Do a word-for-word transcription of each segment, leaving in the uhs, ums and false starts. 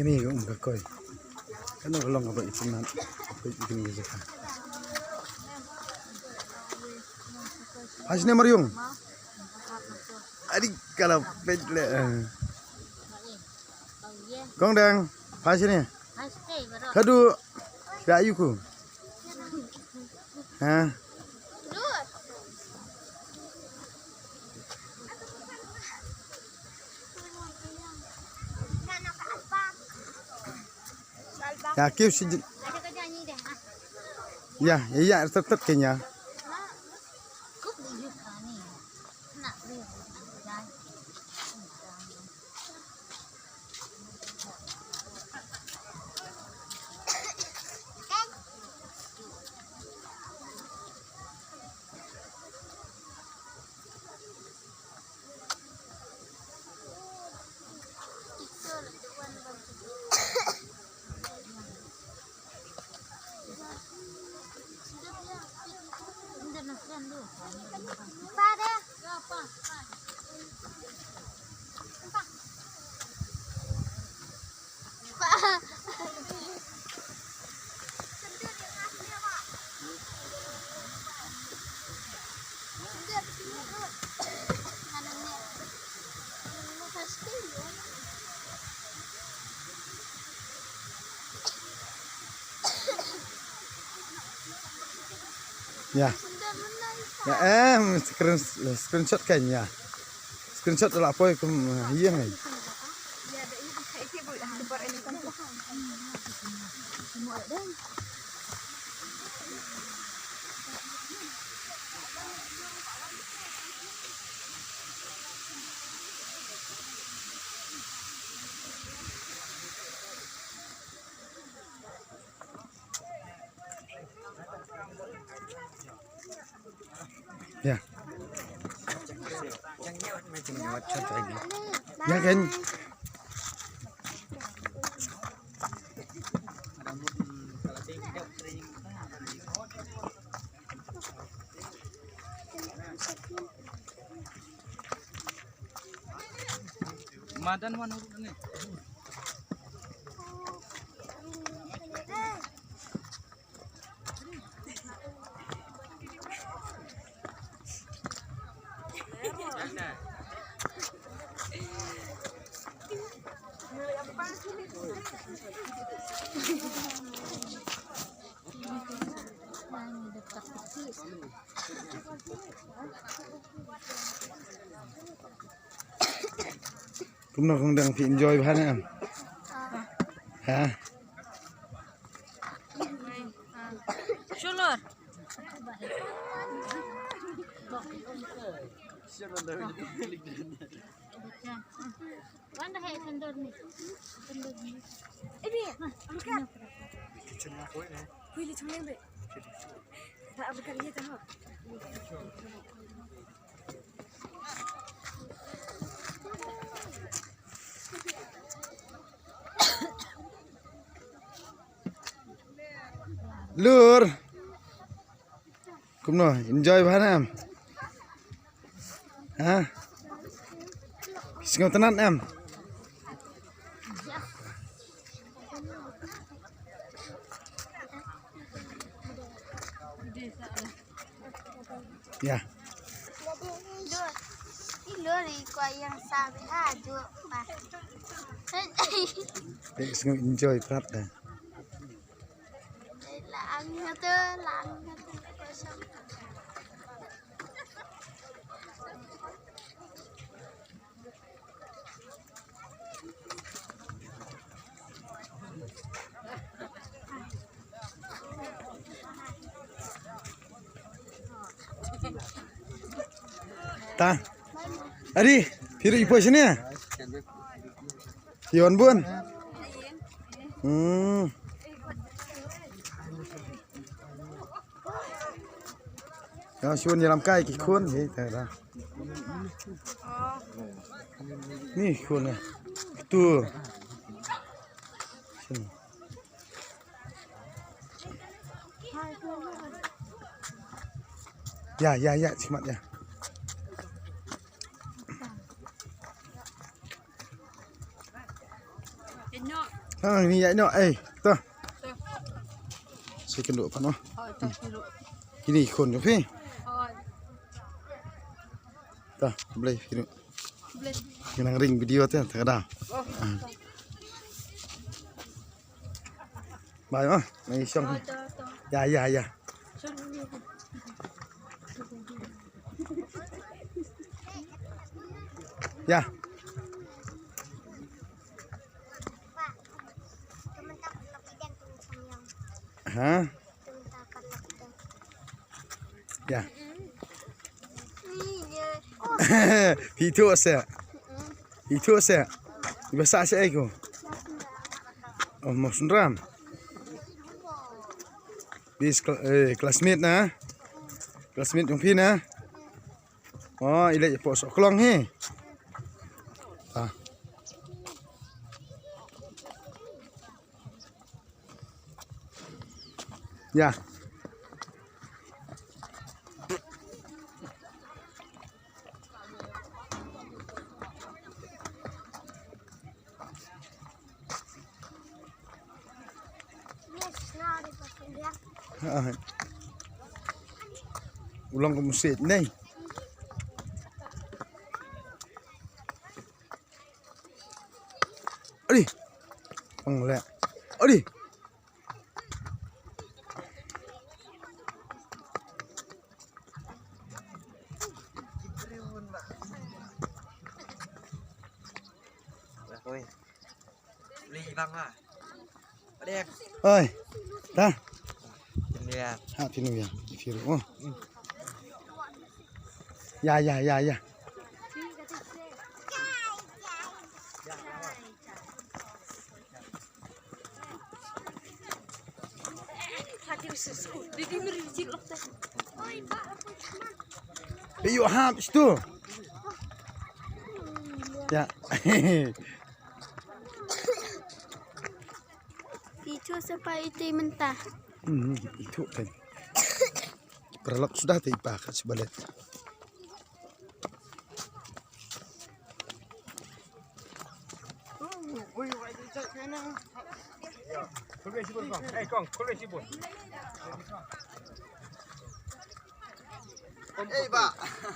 Kane ka um ka koi. Kano ka long kaba itynnad. Koi kane ka jaka. Phai shane Mariung. Adi kala peit le. Kong Dang, phai shane. Kadu. Kida ayu ku. Ha. Ya, kiew shi jin. Ya, ya, ya, tet, tet kenya. Ya. Ya, em, screen, screenshot kan ya. Screenshot la poi kum, eh, ïeng ai. Ya. Ya kan. Madan wan urut ni. Kumno Kong Dang, phi enjoy bha ne em? Ha? Sure. Wan da hai sendor ni. Sendor ni. Eh, bi, angkat. Hui li chungleng be. Tak angkat ye tah. Lur. Kumno, enjoy bha ne em? Ha? Sngewtynnat em? Ya. Lur, i lur i kwah ïeng sah bha, ju pa. Te sngew enjoy prat da. Lang hatu, lang hatu. Ta. Ari, phi ruh i poi shane? Phi wan bun? Hmm. Ïa, shun ïalam kai ki khun, hi, ta, ta. Ni khun eh. Tu. Ya, ya, ya, chimat ya. Ha, ni ya no, eh, to. Second duk pan mo. Kini khun jong phi. Ta, blei phi. Nang ring video te, ta kada. Bai mo, nang isong. Ya, ya, ya. Ya. Ha? Ya. Phi tu ase. Phi tu ase. Iba sa ase ai ko. Oh, mo sunram. Bis eh, classmate na. Classmate jong phi na. Oh, i leh ïa poh soh klong hi. Ah. Ya. Ha. U long kum sit nei. Adi. Pang le. Adi. Oi. Li bang ah. Adek. Oi. Ta. Phin lian. Ha, phin lian. Phin lian. Oh. Ya, ya, ya, ya. Hey, you have to. Ya. Itu sepa itu mentah. Hmm, itu kan. Perlok sudah tiba kat sebelah.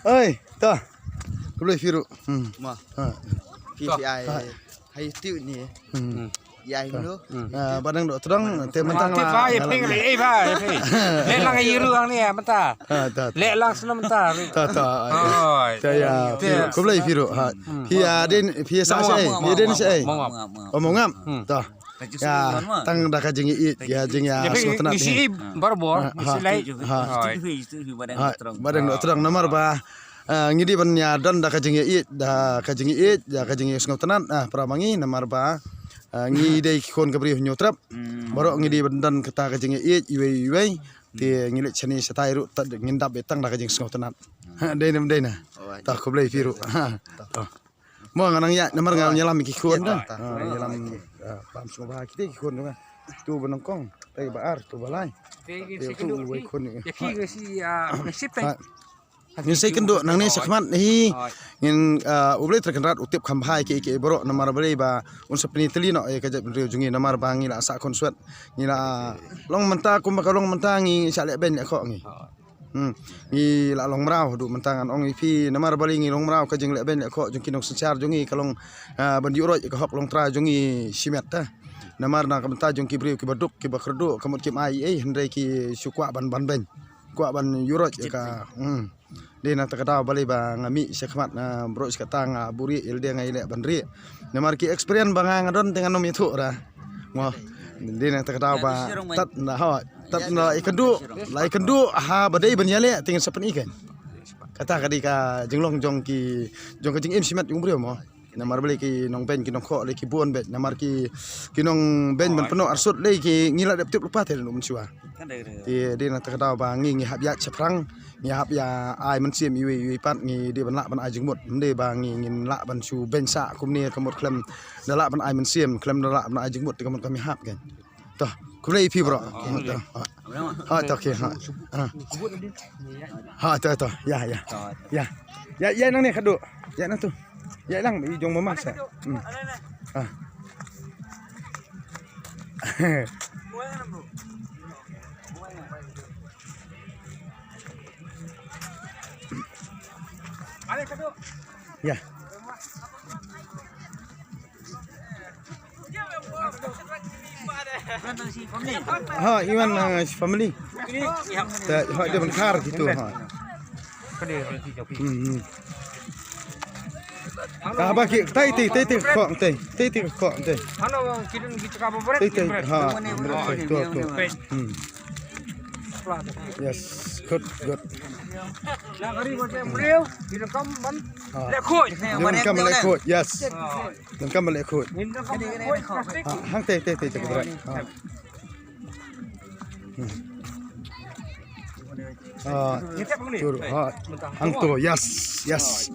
Oi, ta. Khublei phi ruh. Hmm. Ma. Ha. Phi phi ai. Hai tiu ni. Hmm. Ïa hi mano. Ah, ba dang doh tdong te mynta nga la. Ïa phi ngi leh ei ba ïa phi. Leh lang ïa ruh ang ni mynta. Leh lang snem mynta. Ta ta. Oi. Ta ïa. Khublei phi ruh ha. Phi ïa den phi ïa sa sa ei. Phi ïa den sa ei. Oh, mo ngam. Ta. Ïa tang da ka jingïeit ïa jingïa sngewtynnat. Ngi shi barabor ngi shi lai. Ba dang doh tdong namar ba. Ah, ngi dei ban ïa don da ka jingïeit, da ka jingïeit, da ka jingïasngewtynnat, ah, para ma ngi namar ba, ah, ngi dei ki khun ka briew Hynñiewtrep. Baroh ngi dei ban don kata ka jingïeit iwei iwei. Te ngi leit shane shatai ruh ngin dap beit tang da ka jingsngewtynnat. Dei ne ym dei na. Ta khublei phi ruh. Mo nga nang ïa namar nga ïalam ki khun da. Ïalam pam sngewbha kita ki khun da. Tu ba nyngkong, tai ba ar, tu ba lai. Tu wei khun. Ïa ki ngi shi ïa ship tai. Ngin sa ïakynduh nangne shakhmat hi. Ngin, ah, U Blei Trai Kynrad u tip kham bha ïa kiei kiei baroh namar balei ba un sa pyni tylli noh ïa ka jaitbynriew jong ngi namar ba ngi la sah khunswet. Ngi la long mynta kumba ka long mynta ngi shah leh beiñ leh khoh ngi. Hmm. Ngi la long mraw haduh mynta ngan ong ïa phi namar balei ngi long mraw ka jingleh beiñ leh khoh jong ki nongsynshar jong ngi ka long, ah, ban ïuhroit ïa ka hok longtrai jong ngi shimet ta. Namar na ka bynta jong ki briew kiba duk kiba kyrduh ka mut kim ai ei hynrei ki shu kwah ban ban beiñ. Kwah ban ïuhroit ïa ka. Hmm. Dei na kata ka daw balei ba nga mih shakhmat na baroh shi katta nga buhrieh ïa lade nga ïaleh ban rieh. Namar ki experience ba nga nga don te ngan ym ïathuh ra. Mo. Dei na kata ka daw ba tat na hoi. Tat na la ïakynduh, la ïakynduh ha ba dei ban ïaleh te ngan sa pyni kein. Kata ka dei ka jinglong jong ki jong ka jingim shimet jong u briew mo. Namar balei ki nongbeiñ ki nongkhoh lei ki bun beit. Namar ki, ki nongbeiñ ban pynnoh arsut lei ki ngi la dep tip lypa te lei mynshuwa. Te dei na kata ka daw ba ngi ngi hap ïaid shaphrang, ngi hap ïa ai mynsiem iwei iwei pat, ngi dei ban lah ban ai jingmut. Ym dei ba ngi ngin lah ban shu beiñ sah kumne ka mut khlem da lah ban ai mynsiem, khlem da lah ban ai jingmut te ka mut kam ïahap kein. To, khublei ïa phi bro. To. Ha to, okay, ha. Ha. Ha to, to. Ïa, ïa. Ïa. Ïa, ïa nangne khatduh. Ïa nangtu. Ïa lang i jong mama sa. Hmm. Ha. Ïa. Ha, iwan, uh, family. Ta, ha, dei ban khar kitu, ha. Hmm, hmm. Ka ba ki, tai, tai, tai, tai, ko, tai, tai, tai, ko, tai. Tai, tai, ha, tu, tu. Hmm. Yes, good, good. Ha. Dei ban kam leh khuid, yes. Dei ban kam leh khuid. Ha, hang te, te, te, te, te. Ha. Hmm. Ha, tur, ha. Hangto, yes, yes.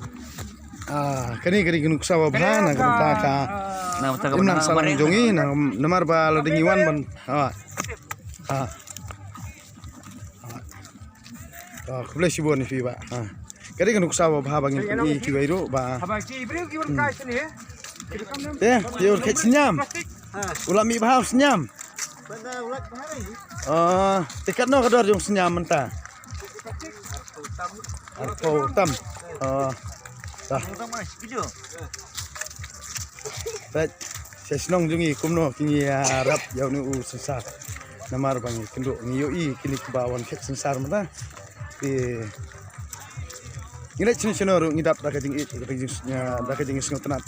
Ah, kane, kane ka nuksa ba bha na ka bynta ka. Na ka bynta ka imlang sahlang jong ngi, na, namar ba la dang ïa wan ban. Ha. Ha. Ah, khublei shibun ïa phi bah. Ah. Ka dei ka nuksa ba bha ba ngin pyni ïa kiwei ruh ba. Haba ki briew ki wan kai shane. Eh, ïa u khet sniam. U la mih bha u sniam. Ah, te katno ka dor jong u sniam mynta? Arphew tam. Ah. Dah. Peit, sa shnong jong ngi kumno ki ngi ïarap ïa une u synsar. Namar ba ngi kynduh ngi ïohi kine kiba wan khet synsar mynta. Te ngi leit shano shano ruh ngi dap da ka jingïeit, da ka jing, da ka jingsngewtynnat.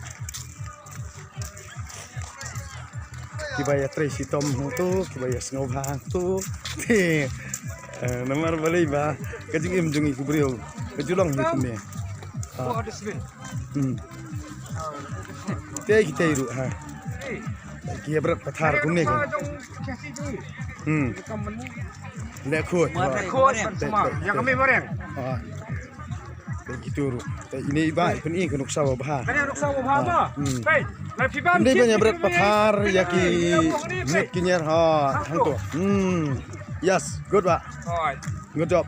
Kiba ïatrei shitom hangto, kiba ïasngewbha hangto. Te, eh, namar balei ba ka jingim jong ngi ki briew ka ju long hi kumne. Ah. Hmm. Te ki te ruh ha. Ki ïa bret pathar kumne ka. Hmm. Leh khuid. Leh khuid. Te, te, te. Ah. Te kitu ruh. Te ine i bah i pyni ka nuksa ba bha. Kane nuksa ba bha ba. Hmm. Peit. Ym dei ban ïa bret pathar ïa ki miet ki nyer ha hangto. Hmm. Yes, good bah. Good job.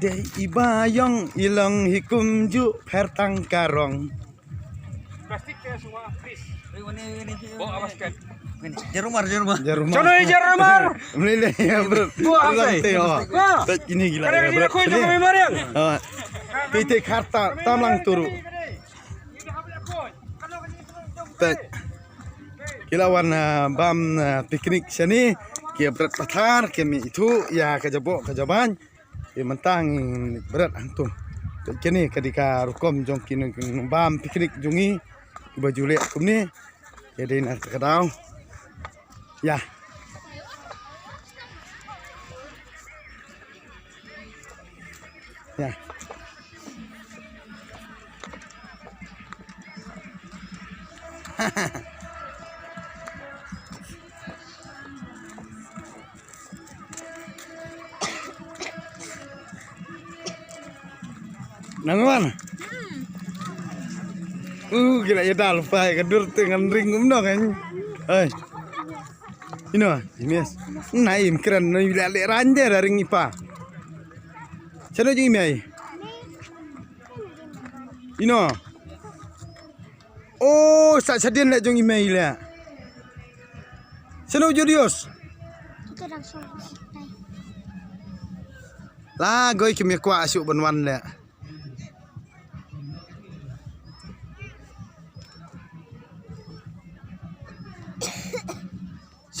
Dei i ba ïong i long hi kumjuh pher tang ka rong. Plastik te semua, please. Bawa basket. Jarumar, jarumar. Jarumar. Chalo, jarumar. Mlei le ya bro. Bawa apa? Te oh. Wah. Tak ini gila ya bro. Kau jangan marah. Ah. Te te kharta tam lang turu. Tak. Ki la wan, ah, bam, ah, picnic shane, ki bret pathar, ki mih ithuh ïa ka jaboh ka jaban. Te mynta ngi bret hangto. Te kane ka dei ka rukom jong ki nongbam picnic jong ngi kiba ju leh kumne. Ïa dei na ka daw. Ïa. Ïa. Nang wan. Uh, gila ya dal pai ka dur te ngan ring um no kan. Ai. Ino, Jimis. Na im kren no ila le ranje da ring ipa. Chano jong i mei? Ino. Oh, sa chadien le jong i mei le. Chano Julius. La goi kim ya kwa asu ban wan le.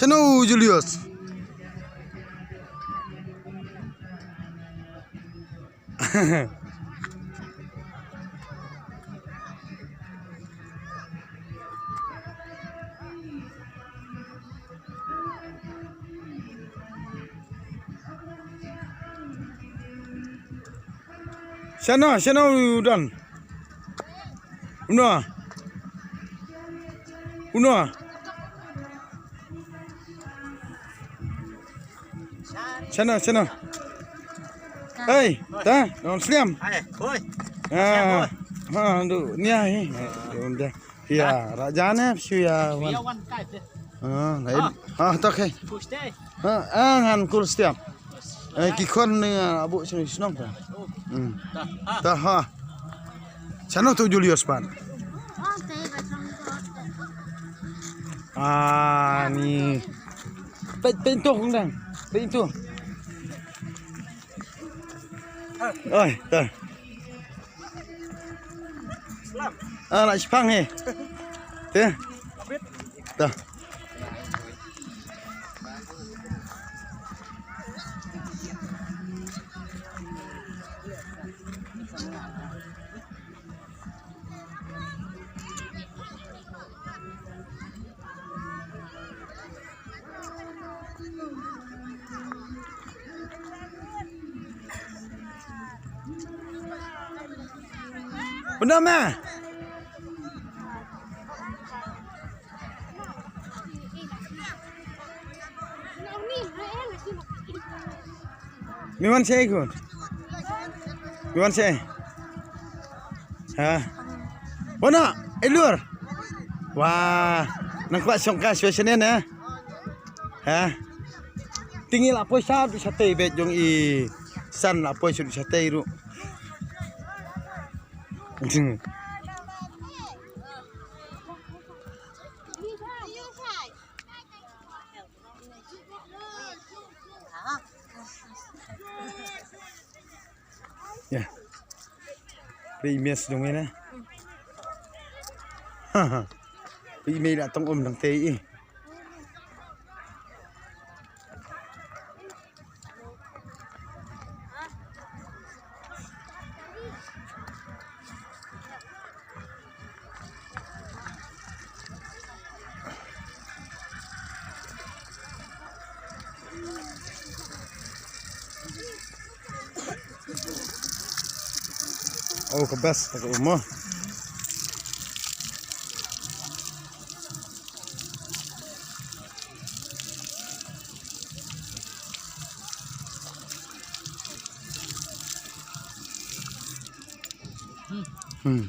Sano Julius. Shano, shano u don? Uno. Uno. Shano, shano. Hey, ta, don sliam. Hai, boy. Ah, ha, du, nia hi. Dia. Ya, raja ne, shu ya, wan. Ya, wan kai, deh. Ah, lain. Ah, tak, hai. Push, deh. Ah, ah, ngan kul sliam. Eh, ki khon ne, ah, abu shnong shnong ta. Hmm. Ta, ha. Shano tu Julius pan. Ah, ni. Peit, peit tu, kong dang. Peit tu. Oi, ta. Ah, la shipang he. Te. Ta. Benda meh. Mi wan sei kun. Mi wan sei. Ha. Wana, ilur. Wah, nang kwah shongka special ne. Ha. Tingi la poi sha du shatei bet jong i san la poi sha du shatei ru. Ya. Ri mes dong ina. Ha ha. Ri me la tong um dang tei i. Oh, ka best ka um mo. Hmm.